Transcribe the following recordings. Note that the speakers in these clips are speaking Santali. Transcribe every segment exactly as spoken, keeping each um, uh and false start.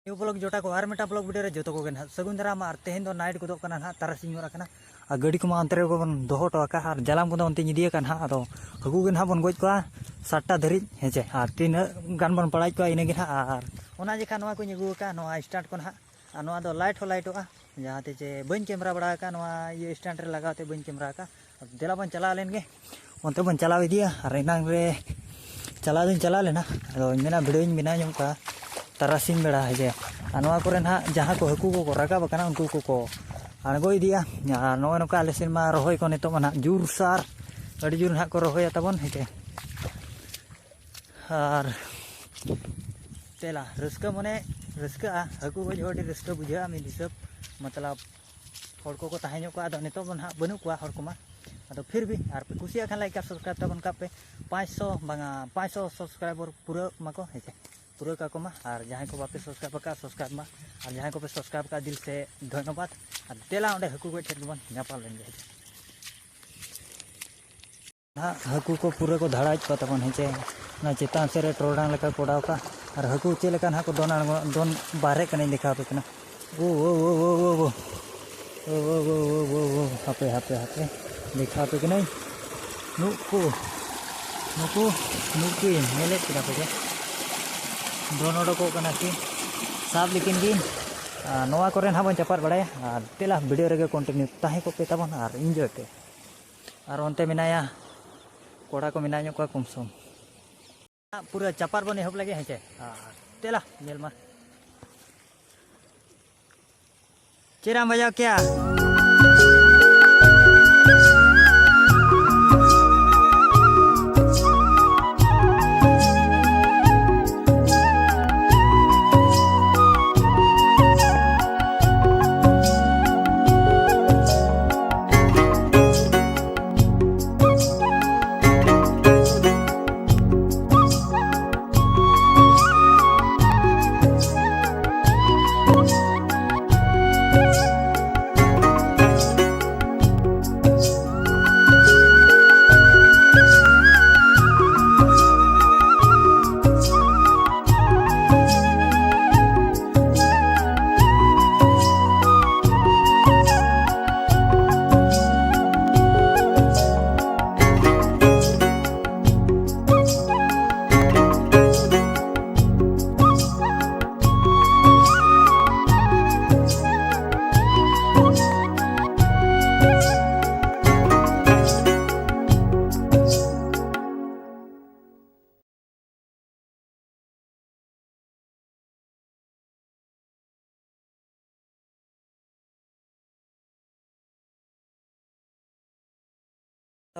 ᱱᱤᱭᱩ ᱵᱞᱚᱜ ᱡᱚᱴᱟ ᱠᱚ, ᱟᱨ ᱢᱤᱫᱴᱟᱝ ᱵᱞᱚᱜ ᱵᱷᱤᱰᱤᱭᱳ ᱨᱮ ᱡᱚᱛᱚ ᱠᱚᱜᱮ ᱱᱟᱦᱟᱜ ᱥᱟᱹᱜᱩᱱ ᱫᱟᱨᱟᱢ᱾ ᱟᱨ ᱛᱮᱦᱮᱧ ᱫᱚ ᱱᱟᱭᱤᱴ ᱜᱚᱫᱚᱜ ᱠᱟᱱᱟ ᱱᱟᱦᱟᱜ, ᱛᱟᱨᱟᱥᱤᱧ ᱜᱚᱫ ᱟᱠᱟᱱᱟ᱾ ᱟᱨ ᱜᱟᱹᱰᱤ ᱠᱚᱢᱟ ᱚᱱᱛᱮ ᱨᱮᱜᱮ ᱵᱚᱱ ᱫᱚᱦᱚ ᱦᱚᱴᱚ ᱟᱠᱟᱫ ᱟᱨ ᱡᱟᱞᱟᱢ ᱠᱚᱫᱚ ᱚᱱᱛᱮᱧ ᱤᱫᱤᱭᱟᱠᱟᱫ ᱱᱟᱦᱟᱜ᱾ ᱟᱫᱚ ᱦᱟᱹᱠᱩ ᱜᱮ ᱱᱟᱦᱟᱜ ᱵᱚᱱ ᱜᱚᱡ ᱠᱚᱣᱟ ᱥᱟᱛᱴᱟ ᱫᱷᱟᱹᱨᱤᱡ, ᱦᱮᱸ ᱪᱮ᱾ ᱟᱨ ᱛᱤᱱᱟᱹᱜ ᱜᱟᱱ ᱵᱚᱱ ᱯᱟᱲᱟᱡ ᱠᱚᱣᱟ ᱤᱱᱟᱹᱜᱮ ᱱᱟᱦᱟᱜ᱾ ᱟᱨ ᱚᱱᱟ ᱡᱮᱠᱷᱟ ᱱᱚᱣᱟ ᱠᱚᱧ ᱟᱹᱜᱩ ᱟᱠᱟᱫ, ᱱᱚᱣᱟ ᱥᱴᱟᱱᱴ ᱠᱚ ᱱᱟᱦᱟᱜ᱾ ᱟᱨ ᱱᱚᱣᱟ ᱫᱚ ᱞᱟᱭᱤᱴ ᱦᱚᱸ ᱞᱟᱭᱤᱴᱚᱜᱼᱟ, ᱡᱟᱦᱟᱸ ᱛᱮ ᱪᱮ ᱵᱟᱹᱧ ᱠᱮᱢᱮᱨᱟ ᱵᱟᱲᱟ ᱟᱠᱟᱫ ᱱᱚᱣᱟ ᱤᱭᱟᱹ ᱥᱴᱟᱱᱴ ᱨᱮ ᱞᱟᱜᱟᱣ ᱛᱮ, ᱵᱟᱹᱧ ᱠᱮᱢᱮᱨᱟ ᱟᱠᱟᱫ᱾ ᱫᱮᱞᱟ ᱵᱚᱱ ᱪᱟᱞᱟᱣ ᱞᱮᱱ ᱜᱮ, ᱚᱱᱛᱮ ᱵᱚᱱ ᱪᱟᱞᱟᱣ ᱤᱫᱤᱭᱟ᱾ ᱟᱨ ᱮᱱᱟᱝ ᱨᱮ ᱪᱟᱞᱟᱣ ᱫᱚᱧ ᱪᱟᱞᱟᱣ ᱞᱮᱱᱟ, ᱟᱫᱚᱧ ᱢᱮᱱᱟ ᱵᱷᱤᱰᱤᱭᱳᱧ ᱵᱮᱱᱟᱣ ᱧᱚᱜ ᱠᱟᱜᱼᱟ ᱛᱟᱨᱟᱥᱤᱧ ᱵᱮᱲᱟ, ᱦᱮᱸ ᱪᱮ᱾ ᱟᱨ ᱱᱚᱣᱟ ᱠᱚᱨᱮ ᱱᱟᱦᱟᱜ ᱡᱟᱦᱟᱸ ᱠᱚ ᱦᱟᱹᱠᱩ ᱠᱚᱠᱚ ᱨᱟᱠᱟᱵ ᱟᱠᱟᱱᱟ, ᱩᱱᱠᱩ ᱠᱚᱠᱚ ᱟᱬᱜᱚ ᱤᱫᱤᱭᱟ᱾ ᱟᱨ ᱱᱚᱜᱼᱚᱭ ᱱᱚᱝᱠᱟ ᱟᱞᱮ ᱥᱮᱱ ᱢᱟ ᱨᱚᱦᱚᱭ ᱠᱚ ᱱᱤᱛᱚᱜ ᱢᱟ ᱱᱟᱦᱟᱜ ᱡᱳᱨ ᱥᱟᱨ, ᱟᱹᱰᱤ ᱡᱳᱨ ᱱᱟᱦᱟᱜ ᱠᱚ ᱨᱚᱦᱚᱭᱟ ᱛᱟᱵᱚᱱ, ᱦᱮᱸ ᱪᱮ᱾ ᱟᱨ ᱛᱮᱞᱟ ᱨᱟᱹᱥᱠᱟᱹ ᱢᱚᱱᱮ ᱨᱟᱹᱥᱠᱟᱹᱜᱼᱟ, ᱦᱟᱹᱠᱩ ᱜᱚᱡ ᱦᱚᱸ ᱟᱹᱰᱤ ᱨᱟᱹᱥᱠᱟᱹ ᱵᱩᱡᱷᱟᱹᱜᱼᱟ ᱢᱤᱫ ᱦᱤᱥᱟᱹᱵ, ᱢᱚᱛᱞᱚᱵ ᱦᱚᱲ ᱠᱚᱠᱚ ᱛᱟᱦᱮᱸ ᱧᱚᱜ ᱠᱚᱜᱼᱟ᱾ ᱟᱫᱚ ᱱᱤᱛᱚᱜ ᱫᱚ ᱱᱟᱦᱟᱜ ᱵᱟᱹᱱᱩᱜ ᱠᱚᱣᱟ ᱦᱚᱲ ᱠᱚᱢᱟ᱾ ᱟᱫᱚ ᱯᱷᱤᱨ ᱵᱷᱤ ᱟᱨ ᱯᱮ ᱠᱩᱥᱤᱭᱟᱜ ᱠᱷᱟᱱ ᱞᱟᱭᱤᱠ ᱟᱨ ᱥᱟᱵᱥᱠᱨᱟᱭᱤᱵ ᱛᱟᱵᱚᱱ ᱠᱟᱜ ᱯᱮ᱾ ᱯᱟᱸᱪᱥᱚ ᱵᱟᱝᱟ, ᱯᱟᱸᱪᱥᱚ ᱥᱟᱵᱥᱠᱨᱟᱭᱵᱟᱨ ᱯᱩᱨᱟᱹᱜ ᱢᱟᱠᱚ, ᱦᱮᱸ ᱪᱮ, ᱯᱩᱨᱟᱹ ᱠᱟᱠᱚ ᱢᱟ᱾ ᱟᱨ ᱡᱟᱦᱟᱸᱭ ᱠᱚ ᱵᱟᱯᱮ ᱥᱟᱵᱥᱠᱨᱟᱭᱤᱵ ᱟᱠᱟᱫ, ᱥᱟᱵᱥᱠᱨᱟᱭᱤᱵ ᱢᱟ᱾ ᱟᱨ ᱡᱟᱦᱟᱸᱭ ᱠᱚᱯᱮ ᱥᱟᱵᱥᱠᱨᱟᱭᱤᱵ ᱟᱠᱟᱫ, ᱫᱤᱞ ᱥᱮ ᱫᱷᱚᱱᱭᱚᱵᱟᱫ᱾ ᱟᱨ ᱫᱮᱞᱟ ᱚᱸᱰᱮ ᱦᱟᱹᱠᱩ ᱜᱚᱡ ᱴᱷᱮᱱ ᱜᱮᱵᱚᱱ ᱧᱟᱯᱟᱢ ᱞᱮᱱ ᱜᱮ, ᱦᱮᱸ ᱪᱮ᱾ ᱱᱟᱦᱟᱜ ᱦᱟᱹᱠᱩ ᱠᱚ ᱯᱩᱨᱟᱹ ᱠᱚ ᱫᱷᱟᱲᱟᱭᱮᱫ ᱠᱚᱣᱟ ᱛᱟᱵᱚᱱ, ᱦᱮᱸ ᱪᱮ᱾ ᱚᱱᱟ ᱪᱮᱛᱟᱱ ᱥᱮᱫ ᱨᱮ ᱴᱚᱨᱚᱰᱟᱝ ᱞᱮᱠᱟ ᱠᱚ ᱚᱰᱟᱣ ᱠᱟᱜᱼᱟ᱾ ᱟᱨ ᱦᱟᱹᱠᱩ ᱪᱮᱫ ᱞᱮᱠᱟ ᱱᱟᱦᱟᱜ ᱠᱚ ᱫᱚᱱ ᱟᱬᱜᱚ, ᱫᱚᱱ ᱵᱟᱦᱨᱮᱜ ᱠᱟᱱᱟᱧ, ᱫᱮᱠᱷᱟᱣ ᱟᱯᱮ ᱠᱟᱱᱟ᱾ ᱳ, ᱳ, ᱳ, ᱳ, ᱳ, ᱳ᱾ ᱳ, ᱳ, ᱳ, ᱳ, ᱳ, ᱳ, ᱳ, ᱦᱟᱯᱮ, ᱦᱟᱯᱮ, ᱦᱟᱯᱮ, ᱫᱮᱠᱷᱟᱣ ᱟᱯᱮ ᱠᱟᱹᱱᱟᱹᱧ᱾ ᱱᱩᱠᱩ, ᱱᱩᱠᱩ, ᱱᱩᱠᱤᱱ ᱧᱮᱞᱮᱫ ᱠᱤᱱᱟ ᱯᱮ ᱪᱮ? ᱫᱚᱱ ᱚᱰᱚᱠᱚᱜ ᱠᱟᱱᱟ ᱠᱤᱱ᱾ ᱥᱟᱵ ᱞᱮᱠᱤᱱ ᱜᱤᱧ᱾ ᱟᱨ ᱱᱚᱣᱟ ᱠᱚᱨᱮ ᱱᱟᱦᱟᱜ ᱵᱚᱱ ᱪᱟᱯᱟᱫ ᱵᱟᱲᱟᱭᱟ᱾ ᱟᱨ ᱫᱮᱞᱟ, ᱵᱷᱤᱰᱤᱭᱳ ᱨᱮᱜᱮ ᱠᱚᱱᱴᱤᱱᱤᱭᱩ ᱛᱟᱦᱮᱸ ᱠᱚᱜ ᱯᱮ ᱛᱟᱵᱚᱱ ᱟᱨ ᱤᱱᱡᱚᱭ ᱯᱮ᱾ ᱟᱨ ᱚᱱᱛᱮ ᱢᱮᱱᱟᱭᱟ, ᱠᱚᱲᱟ ᱠᱚ ᱢᱮᱱᱟᱜ ᱧᱚᱜ ᱠᱚᱣᱟ ᱠᱚᱢ ᱥᱚᱢ᱾ ᱯᱩᱨᱟᱹ ᱪᱟᱯᱟᱫ ᱵᱚᱱ ᱮᱦᱚᱵ ᱞᱮᱜᱮ, ᱦᱮᱸ ᱪᱮ? ᱟᱨ ᱫᱮᱞᱟ, ᱧᱮᱞ ᱢᱟ᱾ ᱪᱮᱫ ᱮᱢ ᱵᱟᱡᱟᱣ ᱠᱮᱭᱟ?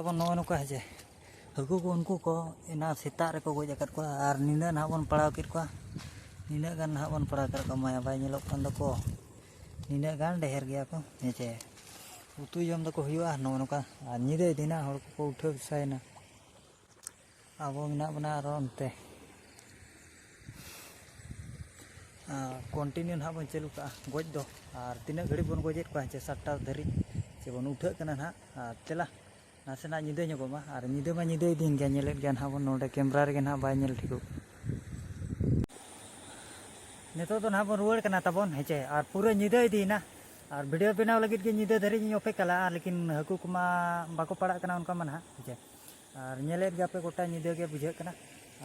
ᱛᱟᱵᱚᱱ ᱱᱚᱜᱼᱚ ᱱᱚᱝᱠᱟ ᱦᱮᱸ ᱪᱮ, ᱦᱟᱹᱠᱩ ᱠᱚ ᱩᱱᱠᱩ ᱠᱚ ᱮᱱᱟ ᱥᱮᱛᱟᱜ ᱨᱮᱠᱚ ᱜᱚᱡ ᱟᱠᱟᱫ ᱠᱚᱣᱟ ᱟᱨ ᱱᱤᱱᱟᱹᱜ ᱱᱟᱦᱟᱜ ᱵᱚᱱ ᱯᱟᱲᱟᱣ ᱠᱮᱫ ᱠᱚᱣᱟ᱾ ᱱᱤᱱᱟᱹᱜ ᱜᱟᱱ ᱱᱟᱦᱟᱜ ᱵᱚᱱ ᱯᱟᱲᱟᱣ ᱠᱮᱫ ᱠᱚᱣᱟ, ᱢᱟᱭᱟ ᱵᱟᱭ ᱧᱮᱞᱚᱜ ᱠᱟᱱ ᱛᱟᱠᱚ᱾ ᱱᱤᱱᱟᱹᱜ ᱜᱟᱱ ᱰᱷᱮᱨ ᱜᱮᱭᱟ ᱠᱚ ᱦᱮᱸ ᱪᱮ, ᱩᱛᱩ ᱡᱚᱢ ᱫᱚᱠᱚ ᱦᱩᱭᱩᱜᱼᱟ ᱱᱚᱜᱼᱚ ᱱᱚᱝᱠᱟ᱾ ᱟᱨ ᱧᱤᱫᱟᱹᱭ ᱫᱤᱱᱟ ᱦᱚᱲ ᱠᱚᱠᱚ ᱩᱴᱷᱟᱹᱣ ᱥᱟᱭᱮᱱᱟ᱾ ᱟᱵᱚ ᱢᱮᱱᱟᱜ ᱵᱚᱱᱟ ᱟᱨᱚ ᱚᱱᱛᱮ᱾ ᱠᱚᱱᱴᱤᱱᱤᱭᱩ ᱱᱟᱦᱟᱜ ᱵᱚᱱ ᱪᱟᱹᱞᱩ ᱠᱟᱜᱼᱟ ᱜᱚᱡ ᱫᱚ᱾ ᱟᱨ ᱛᱤᱱᱟᱹᱜ ᱜᱷᱟᱹᱲᱤᱡ ᱵᱚᱱ ᱜᱚᱡᱮᱫ ᱠᱚᱣᱟ ᱦᱮᱸ ᱪᱮ, ᱥᱟᱛᱴᱟ ᱫᱷᱟᱹᱨᱤᱡ ᱪᱮ ᱵᱚᱱ ᱩᱴᱷᱟᱹᱜ ᱠᱟᱱᱟ ᱱᱟᱦᱟᱜ᱾ ᱟᱨ ᱫᱮᱞᱟ ᱱᱟᱥᱮᱱᱟᱜ ᱧᱤᱫᱟᱹ ᱧᱚᱜᱚᱜ ᱢᱟ᱾ ᱟᱨ ᱧᱤᱫᱟᱹ ᱢᱟ ᱧᱤᱫᱟᱹ ᱤᱫᱤᱭᱮᱱ ᱜᱮᱭᱟ, ᱧᱮᱞᱮᱫ ᱜᱮᱭᱟ ᱱᱟᱦᱟᱜ ᱵᱚᱱ ᱱᱚᱰᱮ ᱠᱮᱢᱨᱟ ᱨᱮᱜᱮ ᱱᱟᱦᱟᱜ ᱵᱟᱭ ᱧᱮᱞ ᱴᱷᱤᱠᱚᱜ᱾ ᱱᱤᱛᱚᱜ ᱫᱚ ᱱᱟᱦᱟᱜ ᱵᱚᱱ ᱨᱩᱣᱟᱹᱲ ᱠᱟᱱᱟ ᱛᱟᱵᱚᱱ ᱦᱮᱸ ᱪᱮ, ᱟᱨ ᱯᱩᱨᱟᱹ ᱧᱤᱫᱟᱹ ᱤᱫᱤᱭᱮᱱᱟ᱾ ᱟᱨ ᱵᱷᱤᱰᱤᱭᱳ ᱵᱮᱱᱟᱣ ᱞᱟᱹᱜᱤᱫ ᱜᱮ ᱧᱤᱫᱟᱹ ᱫᱷᱟᱹᱨᱤᱡ ᱤᱧ ᱚᱯᱮ ᱠᱟᱞᱟ, ᱞᱮᱠᱤᱱ ᱦᱟᱹᱠᱩ ᱠᱚᱢᱟ ᱵᱟᱠᱚ ᱯᱟᱲᱟᱜ ᱠᱟᱱᱟ ᱚᱱᱠᱟ ᱢᱟ ᱱᱟᱦᱟᱜ ᱦᱮᱸ ᱪᱮ᱾ ᱟᱨ ᱧᱮᱞᱮᱫ ᱜᱮᱭᱟ ᱯᱮ ᱜᱚᱴᱟ ᱧᱤᱫᱟᱹ ᱜᱮ ᱵᱩᱡᱷᱟᱹᱜ ᱠᱟᱱᱟ᱾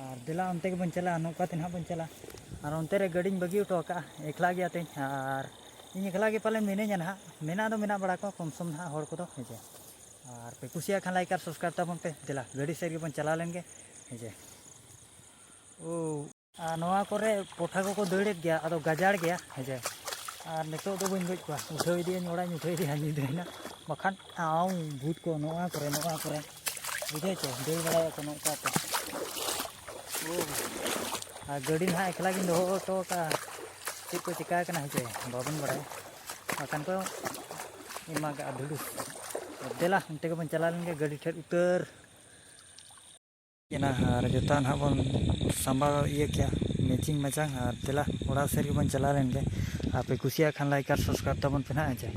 ᱟᱨ ᱫᱮᱞᱟ ᱚᱱᱛᱮ ᱜᱮᱵᱚᱱ ᱪᱟᱞᱟᱜᱼᱟ, ᱱᱚᱝᱠᱟ ᱛᱮ ᱱᱟᱦᱟᱜ ᱵᱚᱱ ᱪᱟᱞᱟᱜᱼᱟ᱾ ᱟᱨ ᱚᱱᱛᱮ ᱨᱮ ᱜᱟᱹᱰᱤᱧ ᱵᱟᱹᱜᱤ ᱦᱚᱴᱚ ᱟᱠᱟᱫᱼᱟ, ᱮᱠᱞᱟ ᱜᱮᱭᱟ ᱛᱤᱧ᱾ ᱟᱨ ᱤᱧ ᱮᱠᱞᱟ ᱜᱮ ᱯᱟᱞᱮ ᱢᱤᱱᱟᱹᱧᱟ ᱱᱟᱦᱟᱜ, ᱢᱮᱱᱟᱜ ᱫᱚ ᱢᱮᱱᱟᱜ ᱵᱟᱲᱟ ᱠᱚᱣᱟ ᱠᱚᱢ ᱥᱚᱢ ᱱᱟᱦᱟᱜ ᱦᱚᱲ ᱠᱚᱫᱚ ᱦᱮᱸ ᱪᱮ᱾ ᱟᱨ ᱯᱮ ᱠᱩᱥᱤᱭᱟᱜ ᱠᱷᱟᱱ ᱞᱟᱭᱤᱠ ᱟᱨ ᱥᱟᱵᱥᱠᱨᱟᱭᱤᱵ ᱛᱟᱵᱚᱱ ᱯᱮ᱾ ᱫᱮᱞᱟ ᱜᱟᱹᱰᱤ ᱥᱮᱫ ᱜᱮᱵᱚᱱ ᱪᱟᱞᱟᱣ ᱞᱮᱱ ᱜᱮ ᱦᱮᱸ ᱪᱮ᱾ ᱳ᱾ ᱟᱨ ᱱᱚᱣᱟ ᱠᱚᱨᱮ ᱯᱚᱴᱷᱟ ᱠᱚᱠᱚ ᱫᱟᱹᱲᱮᱫ ᱜᱮᱭᱟ, ᱟᱫᱚ ᱜᱟᱡᱟᱲ ᱜᱮᱭᱟ ᱦᱮᱸ ᱪᱮ᱾ ᱟᱨ ᱱᱤᱛᱚᱜ ᱫᱚ ᱵᱟᱹᱧ ᱜᱚᱡ ᱠᱚᱣᱟ, ᱩᱴᱷᱟᱹᱣ ᱤᱫᱤᱭᱟᱹᱧ, ᱚᱲᱟᱜ ᱤᱧ ᱩᱴᱷᱟᱹᱣ ᱤᱫᱤᱭᱟ ᱧᱤᱫᱟᱹᱭᱮᱱᱟ᱾ ᱵᱟᱠᱷᱟᱱ ᱟᱢ ᱵᱷᱩᱛ ᱠᱚ ᱱᱚᱣᱟ ᱠᱚᱨᱮ, ᱱᱚᱣᱟ ᱠᱚᱨᱮ ᱵᱩᱡᱷᱟᱹᱣ ᱪᱮ, ᱫᱟᱹᱲ ᱵᱟᱲᱟᱭᱟᱠᱚ ᱱᱚᱝᱠᱟ ᱛᱮ᱾ ᱳ᱾ ᱟᱨ ᱜᱟᱹᱰᱤ ᱱᱟᱦᱟᱜ ᱮᱠᱞᱟ ᱜᱤᱧ ᱫᱚᱦᱚ ᱦᱚᱴᱚ ᱠᱟᱜᱼᱟ, ᱪᱮᱫ ᱠᱚ ᱪᱤᱠᱟ ᱠᱟᱱᱟ ᱦᱮᱸ ᱪᱮ ᱵᱟᱵᱚᱱ ᱵᱟᱲᱟᱭᱟ᱾ ᱵᱟᱠᱷᱟᱱ ᱠᱚ ᱮᱢᱟ ᱠᱟᱜᱼᱟ ᱫᱷᱩᱲᱩ᱾ ᱫᱮᱞᱟ ᱚᱱᱛᱮ ᱜᱮᱵᱚᱱ ᱪᱟᱞᱟᱣ ᱞᱮᱱ ᱜᱮ ᱜᱟᱹᱰᱤ ᱴᱷᱮᱡ ᱩᱛᱟᱹᱨ᱾ ᱮᱱᱟ ᱟᱨ ᱡᱚᱛᱚ ᱱᱟᱦᱟᱜ ᱵᱚᱱ ᱥᱟᱢᱵᱟᱣ ᱤᱭᱟᱹ ᱠᱮᱜᱼᱟ, ᱢᱮᱪᱤᱝ ᱢᱟᱪᱟᱝ᱾ ᱟᱨ ᱫᱮᱞᱟ ᱚᱲᱟᱜ ᱥᱮᱫ ᱜᱮᱵᱚᱱ ᱪᱟᱞᱟᱣ ᱞᱮᱱ ᱜᱮ᱾ ᱟᱯᱮ ᱠᱩᱥᱤᱭᱟᱜ ᱠᱷᱟᱱ ᱞᱟᱭᱤᱠ ᱟᱨ ᱥᱟᱵᱥᱠᱨᱟᱭᱤᱵ ᱛᱟᱵᱚᱱ ᱯᱮ ᱱᱟᱦᱟᱜ ᱦᱮᱸ ᱪᱮ᱾